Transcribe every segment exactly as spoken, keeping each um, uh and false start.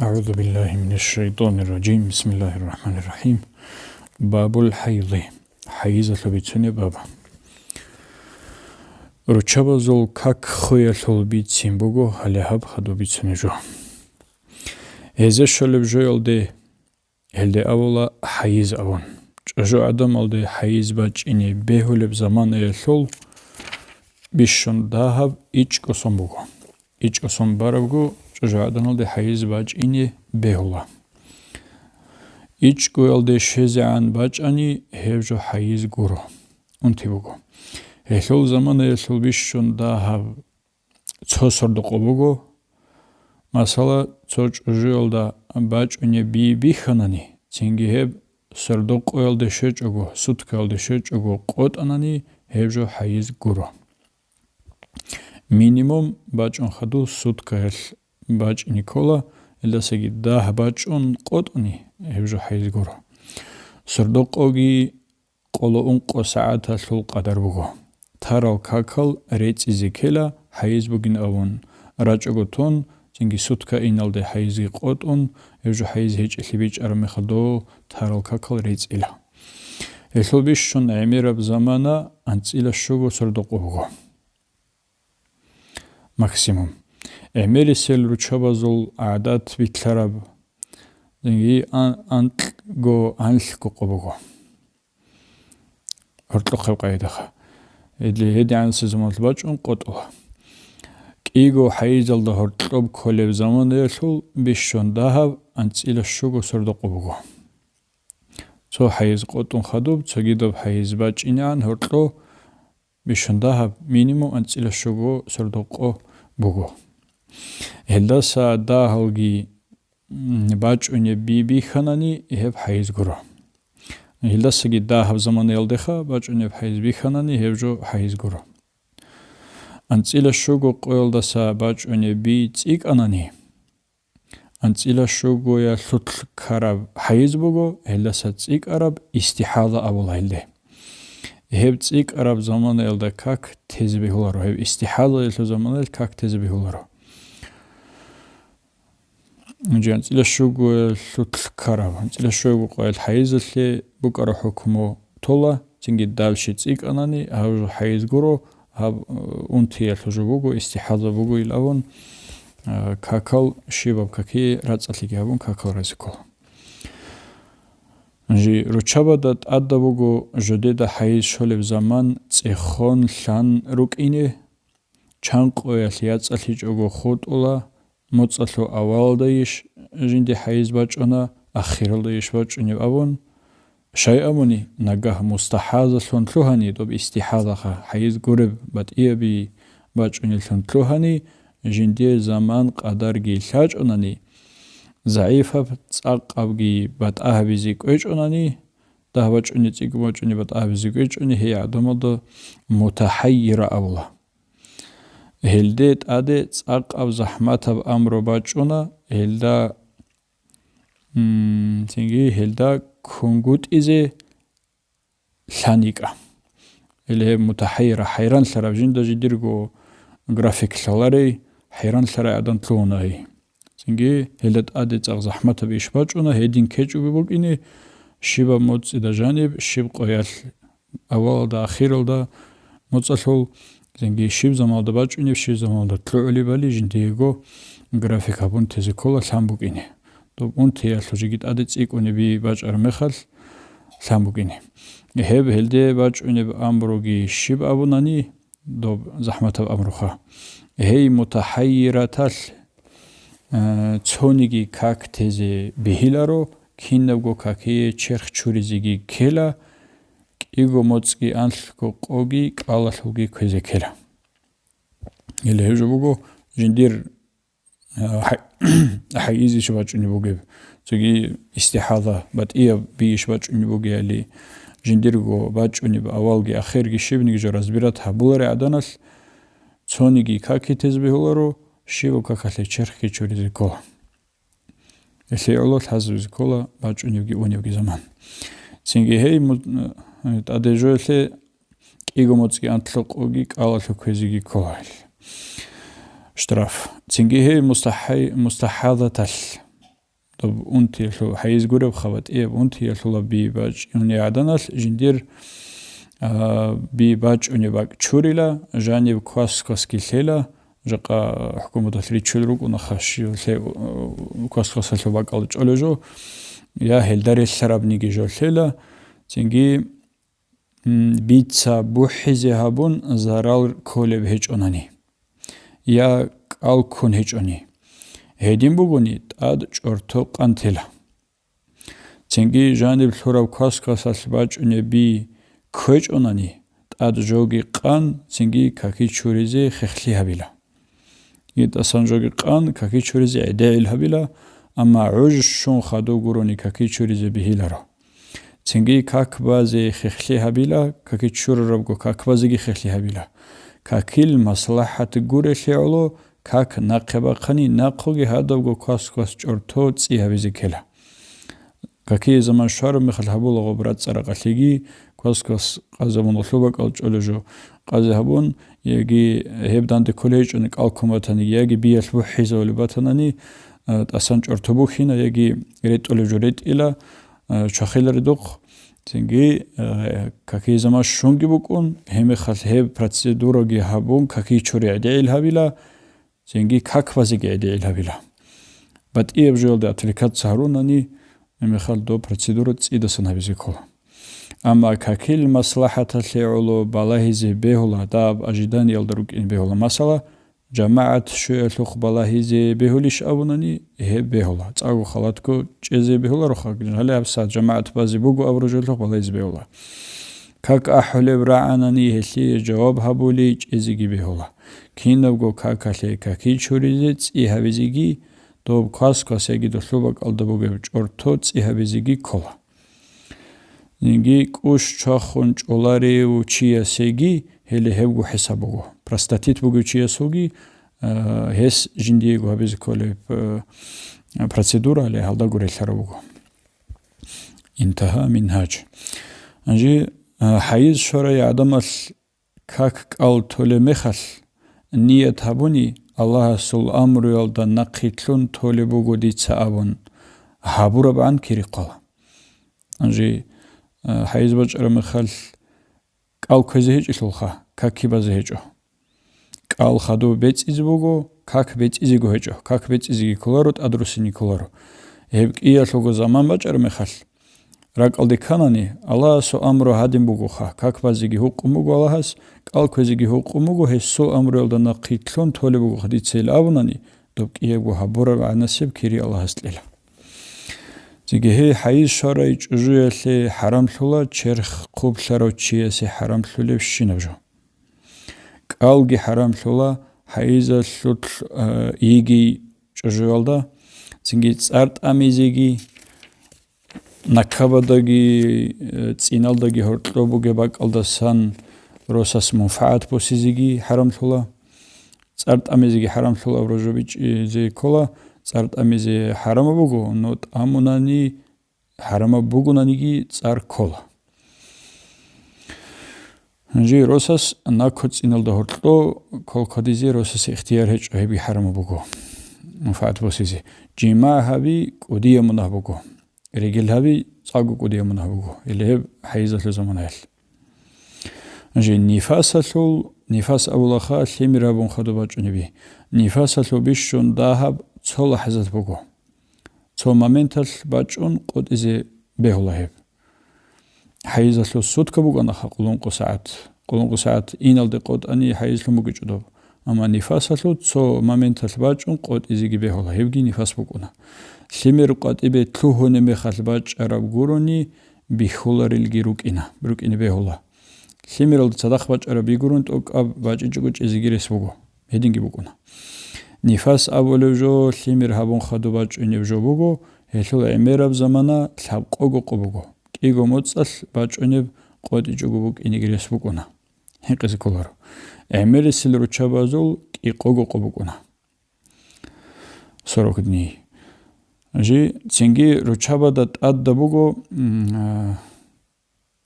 أعوذ بالله من الشيطان الرجيم. بسم الله الرحمن الرحيم. باب الحيض. ХӀайизалъул бицунеб баб. Руччабазул как хвеялъул бицин буго, гьале гьаб хадуб бицунеб жо. Гьезе щолеб жоялде, гьелде абула хӀайиз абун. ЧӀужу гӀадамалде хӀайиз бачӀине бегьулеб заманаялъул бищун дагьаб ичӀго сон буго. ИчӀго сон барабго чӀужу гӀадамалде хӀайиз бачӀине бегьула. ИчӀгоялде щвезегӀан бачӀани, гьеб жо хӀайиз гуро, унти буго. Гьелъул заманаялъул бищун дагьаб цо сордокъо буго. Масала, цо чӀужуялда бачӀунеб би бихьанани, цинги гьеб сордокъоялде щвечӀого, суткаялде щвечӀого къотӀанани, гьеб жо хӀайиз гуро. Минимум бачӀун хадуб суткаялъ бачӀине ккола, гьелдасаги дагь бачӀун къотӀани, гьеб жо хӀайиз гуро. Сордокъоги къоло ункъо сагӀаталъул къадар буго. Тарал какал рецӀизе ккела, хӀайиз бугин абун, рачӀого тун, цинги сутка иналде хӀайизги къотӀун, гьеб жо хӀайиз гьечӀелъи бичӀараб мехалда тарал какал рецӀила. Гьелъул бищун гӀемераб замана анцӀила щуго сордокъо буго. Максимум. ГӀемерисел руччабазул гӀадат битӀараб, цинги ан-, анкьго, анлъго къо буго. Гьоркьохъеб къайдаха. Гьедин гьедигӀанасеб заманалъ бачӀун къотӀула. КӀиго хӀайизалда гьоркьоб кколеб заманаялъул бищун дагьаб анцӀила щуго сордокъо буго. Цо хӀайиз къотӀун хадуб, цогидаб хӀайиз бачӀинегӀан гьоркьо бищун дагьаб минимум анцӀила щуго сордокъо буго. Гьелдаса дагьалги бачӀунеб би бихьанани, гьеб хӀайиз гуро. Гьелдасаги дагьаб заманаялдеха бачӀунеб хӀайиз бихьанани, гьеб жо хӀайиз гуро. АнцӀила щуго къоялдаса бачӀунеб би цӀикӀкӀанани, анцӀила щугоялъулъ ккараб хӀайиз буго, гьелдаса цӀикӀкӀараб истихӀаза абула гьелде. Гьеб цӀикӀкӀараб заманаялда как тезе бегьуларо, гьеб истихӀазаялъул заманаялъ как тезе бегьуларо. Жи анцӀила щугоялъулъ ккараб, анцӀила щуго къоялъ хӀайизалъе букӀараб хӀукму тола, цинги дальше цӀикӀкӀанани, гьаб жо хӀайиз гуро, гьаб, э, унтиялъул жо буго, истихӀаза буго ил абун, э, какал щибаб какие рацӀцӀалъиги гьабун, какал разе ккола. Жи руччабада тӀадаб буго жодеда хӀайиз щолеб заман цӀехон лъан рукӀине, чанкъоялъ яцӀцӀалъичӀого хутӀула, моцӀалъул авалалдайищ жинде хӀайиз бачӀуна, ахиралдайищ бачӀунеб абун, щай абуни, нагагь мустахӀазалъун лъугьани, доб истихӀазаха, хӀайиз гуреб батӀияб би бачӀунеллъун лъугьани, жинде заман къадарги лъачӀунани, загӀипаб цӀакъабги батӀа гьабизе кӀвечӀунани, дагь бачӀуни, цӀикӀкӀун бачӀуни батӀа гьабизе кӀвечӀуни, гьей гӀадамалда мутахӀайира абула. Гьелде тӀаде цӀакъаб захӀматаб амру бачӀуна, гьелда, м, цинги гьелда кунгутӀизе лъан йикӀа. Гьеле гьеб мутахӀайира, хӀайранлъараб, жинда жидерго график лъаларей, хӀайранлъарай гӀадан лъугьуна гьей. Цинги гьелда тӀаде цӀакъ захӀматаб иш бачӀуна, гьедин ккечӀого букӀине, щибаб моцӀида жаниб, щиб къоялъ, авалалда, ахиралда, моцӀалъул, цинги щиб замалда бачӀунеб, щиб замалда лъугӀулебали жиндиего график гьабун тезе ккола лъан букӀине. Доб унтиялъул жеги тӀаде цӀикӀкӀунеби бачӀараб мехалъ лъан букӀине. Гьеб гьелде бачӀунеб амруги щиб абунани, доб захӀматаб амруха. Гьей мутахӀайираталъ, э, цониги как тезе бегьиларо, кинабго какие черх чуризеги ккела, кӀиго моцӀги анлъго къоги кӀалалъулги ккезе ккела. Гьеле гьеб жо буго жиндир, э, хӀай-, хӀайизищ бачӀунеб бугеб, цоги истихӀаза, батӀияб бийищ бачӀунеб бугеяли, жиндирго бачӀунеб авалги ахирги щибниги жо разбират гьабулари гӀаданалъ, цониги каки тезе бегьуларо, щибаб какалъе черхги чуризе ккола. Гьелъие гӀоло лъазабизе ккола бачӀунебги унебги заман. Цинги гьей му-, э, тӀаде жоялъе кӀиго моцӀги анлъго къоги кӀалалъув кквезеги ккола. Штраф. Цинги гьей мустахӀай-, мустахӀазаталъ, доб унтиялъул, хӀайз гуреб хабатӀияб унтиялъула би бачӀуней гӀаданалъ жиндир, а, би бачӀунеб бакӀ чурила, жаниб квас-кваски лъела, жакъа хӀукуматалъ риччул рукӀуна хашиялъе, э, квас-квасалъул бакӀал чӀолеб жо, я гьелда релълъарабниги жо лъела, цинги, м, бица бухӀизе гьабун зарал кколеб гьечӀонани, я кӀал ккун гьечӀони, гьедин бугони тӀад чӀорто къан тела. Цинги жаниб лъураб квас-квасалъ бачӀунеб би кквечӀонани, тӀад жоги къан, цинги каки чуризе хехлъи гьабила. ИтӀасан жоги къан, каки чуризе гӀедегӀил гьабила, амма гӀуж щун хадув гурони каки чуризе бигьиларо. Цинги как базе хехлъи гьабила, каки чурарабго как базеги хехлъи гьабила. Какил маслахӀат гурелъе гӀоло, как нахъе бахъани, нахъоги гьадабго квас-квас чӀорто цӀи гьабизе ккела. Какие заман щвараб мехалъ гьабулаго рацӀцӀа-ракъалъиги, квас-квас къазабун гъолъул бакӀал чӀолеб жо къазе гьабун, яги гьеб данде кколей гьечӀони кӀал ккун батаниги, яги биялъ бухӀизавулеб батанани, а, тӀасан чӀорто бухьина, яги ретӀулеб жо ретӀила, а, чвахиларедухъ. Цинги, а, какие заман щунги букӀун, гьеб мехалъ гьеб процедураги гьабун, какие чури гӀедегӀил гьабила, цинги как базеги гӀедегӀил гьабила. БатӀияб жоялда отвлекаться гьарунани, гьеб мехалъ доб процедура цӀидасан гьабизе ккола. Амма какил маслахӀаталъе гӀоло балагьизе бегьула, даб ожиданиялда рукӀине бегьула. Масала, жамагӀат щуялъухъ балагьизе бегьулищ абунани, гьеб бегьула. ЦӀакъго халатго чӀезе бегьулароха, гьале гьабсагӀат жамагӀат базе буго абураб жоялъухъ балагьизе бегьула. Как ахӀулеб рагӀанани, гьелъие жаваб гьабули чӀезеги бегьула. Кинабго какалъе каки чуризе цӀи гьабизеги, доб квас-квас яги долъул бакӀалда бугеб чӀорто цӀи гьабизеги ккола. Цинги кӀущ чвахун чӀоларев чиясеги гьеле гьебго хӀисаб буго. Простатит бугев чиясулги, а, гьес жиндиего гьабизе кколеб, а, процедурали гьалда гурелъараб буго. Интагьа мингьаж. Гьанже, а, хӀайз щварай гӀадамалъ как кӀал толеб мехалъ, ният гьабуни, Аллагьасул амруялда нахъе лъун толеб буго дица абун, гьабурабгӀан кири ккола. Гьанже, а, хӀайз бачӀараб мехалъ кӀал кквезе гьечӀелъулха, какги базе гьечӀо. КӀал хадув бецӀизе буго, как бецӀизего гьечӀо, как бецӀизеги кколаро, тӀадрусине кколаро. Гьеб кӀиялъулго заман бачӀараб мехалъ, ракӀалде кканани, Аллагьасул амру гьадин бугоха, как базеги гьукъун буго Аллагьас, кӀал кквезеги гьукъун буго, гьесул амруялда нахъе лъун толеб бугоха дица ил абунани, доб кӀиябго гьабураб гӀанасеб кири Аллагьас кьела. Цинги гьей хӀайз щварай чӀужуялъе хӀарамлъула черх хъублъарав чиясе хӀарамлъулебщинаб жо. КӀалги хӀарамлъула хӀайзалъулъ, а, йигей чӀужуялда, цинги цӀар тӀамизеги, накабадаги, э, цӀиналдаги гьоркьоб бугеб бакӀалдасан росас мунфагӀат босизеги хӀарамлъула. ЦӀар тӀамизеги хӀарамлъула абураб жо бичӀчӀизе ккола, цӀар тӀамизе хӀарамаб буго, но тӀамунани, хӀарамаб бугонаниги цӀар ккола. Гьанже росас накаб цӀиналда гьоркьоб квал квадизе росасе ихтияр гьечӀо, гьебги хӀарамаб буго, мунфагӀат босизе. ЖимагӀ гьаби кӀудияб мунагь буго. Ригел гьаби цӀакъго кӀудияб мунагь буго, гьеле гьеб хӀайзалъул заманаялъ. Гьанже нифасалъул, нифас абулаха лъимер гьабун хадуб бачӀунеби. Нифасалъул бищун дагьаб цо лахӀзат буго. Цо моменталъ бачӀун къотӀизе бегьула гьеб. ХӀайзалъул сутка букӀанаха къулункъо сагӀат. Къулункъо сагӀат иналде къотӀани хӀайзлъун бугечӀо доб. Амма нифасалъул цо моменталъ бачӀун къотӀизеги бегьула, гьебги нифас букӀуна. Лъимер къватӀибе лъугьунеб мехалъ бачӀараб гурони бихьуларелги рукӀина, рукӀине бегьула. Лъимералда цадахъ бачӀараб бигурун тӀокӀаб бачӀичӀого чӀезеги рес буго. Гьединги букӀуна. Нифас абулеб жо лъимер гьабун хадуб бачӀунеб жо буго, гьелъул гӀемераб замана лъабкъого къо буго. КӀиго моцӀалъ бачӀунеб къотӀичӀого букӀинеги рес букӀуна. Гьекъезе кколаро. ГӀемерисел руччабазул кӀикъого къо букӀуна. Сорок дней. Жи цинги руччабада тӀадаб буго, м, а,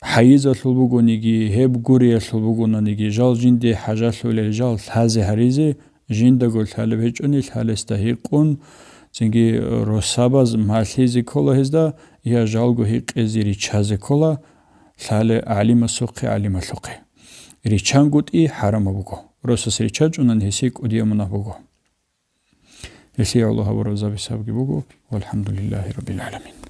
хӀайизалъул бугониги, гьеб гуриялъул бугонаниги, жал жинде хӀажалъулел жал лъазе гьаризе, жиндаго лъалеб гьечӀони лъалесда гьикъун, Цинги росабаз малъизе ккола гьезда, я жалго гьикъизе риччазе ккола, лъалеб гӀалимасухъе, гӀалималъухъе. РиччангутӀи хӀарамаб буго. Росас риччачӀунан гьесие кӀудияб мунагь буго. Гьелъие Аллагь гьабураб забисабги буго. Валхамдулиллагьи раббил гӀаламин.